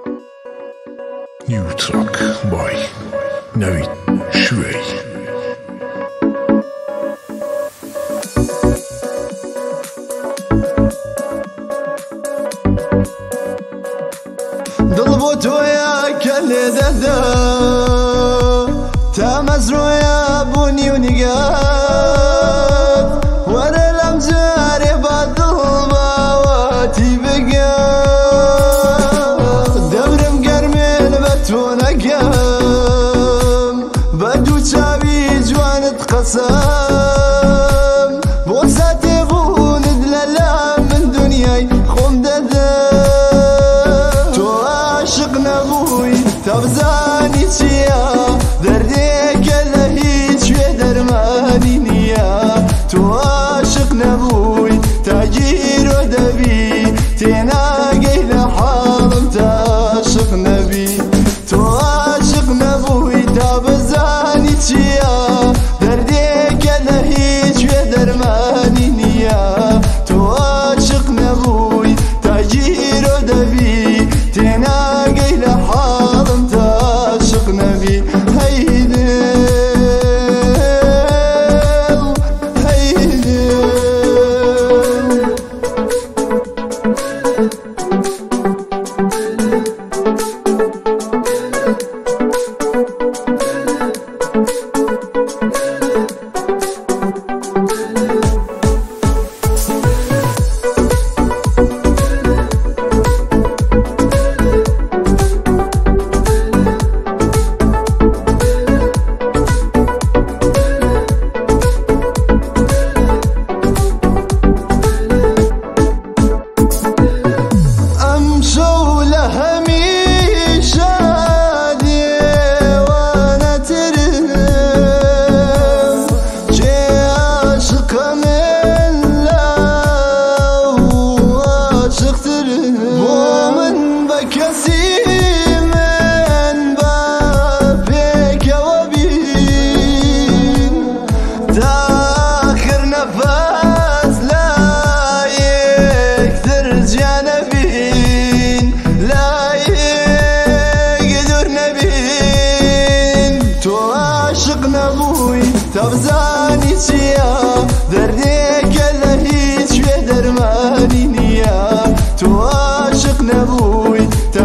New track by Navid Shuey. دڵ بۆ تۆیە کە لێ دەدا تا مەزرۆیە بوونی و نیگات وەرە لەم جارێ با دڵ باوەتی بگە دەمرم گەرمێن بە تۆ نەگەم بە دوو چاوی جوانت قەسەم بۆ ساتێ بوونت لەلا من دنیای خۆم دەدەم تۆ عاشق نەبووی تا بزانی چییە دەردێکە لە هیچ شوێ دەرمانی نییە تۆ عاشق نەبووی تا گیرۆ دەبی تێناگەی لە حاڵم تا عاشق نەبی تۆ عاشق نەبووی تا بزانی چییە دەردێکە لە هیچ شوێ دەرمانی نییە تۆ عاشق نەبووی تا گیرۆ دەبی تێناگەی لە حاڵم تا عاشق نەبی هەی دڵ هەی دڵ. ئەمشەو لە هەمیشە دێوانەترم کێ عاشقە من لەو عاشقترم بۆ من بە کەسی من بە پێکەوە بین تا آخر نەفەس لە یەکتر جیا نەبین لە یەک دوور نەبین تۆ عاشق نەبووی تا بزانی چییە دەردێکە لە هیچ شوێ دەرمانی نییە تۆ عاشق نەبووی تا